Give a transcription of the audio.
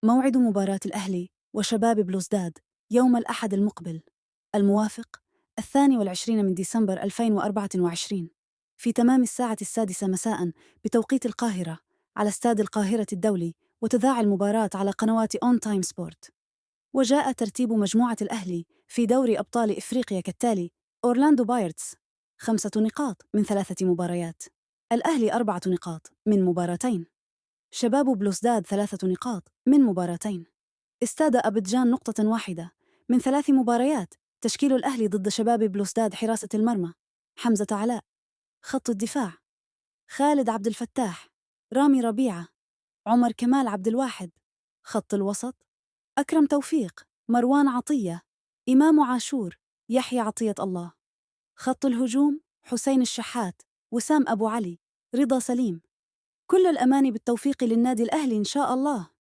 موعد مباراة الأهلي وشباب بلوزداد يوم الأحد المقبل الموافق 22 من ديسمبر 2024 في تمام الساعة 6 مساء بتوقيت القاهرة على استاد القاهرة الدولي، وتذاع المباراة على قنوات أون تايم سبورت. وجاء ترتيب مجموعة الأهلي في دوري أبطال إفريقيا كالتالي: أورلاندو بايرتس 5 نقاط من 3 مباريات، الأهلي 4 نقاط من مباراتين، شباب بلوزداد 3 نقاط من مباراتين، استاد أبيدجان نقطة واحدة من 3 مباريات. تشكيل الأهلي ضد شباب بلوزداد: حراسة المرمى حمزة علاء، خط الدفاع خالد عبد الفتاح، رامي ربيعة، عمر كمال عبد الواحد، خط الوسط أكرم توفيق، مروان عطية، إمام عاشور، يحيى عطية الله، خط الهجوم حسين الشحات، وسام أبو علي، رضا سليم. كل الأماني بالتوفيق للنادي الأهلي إن شاء الله.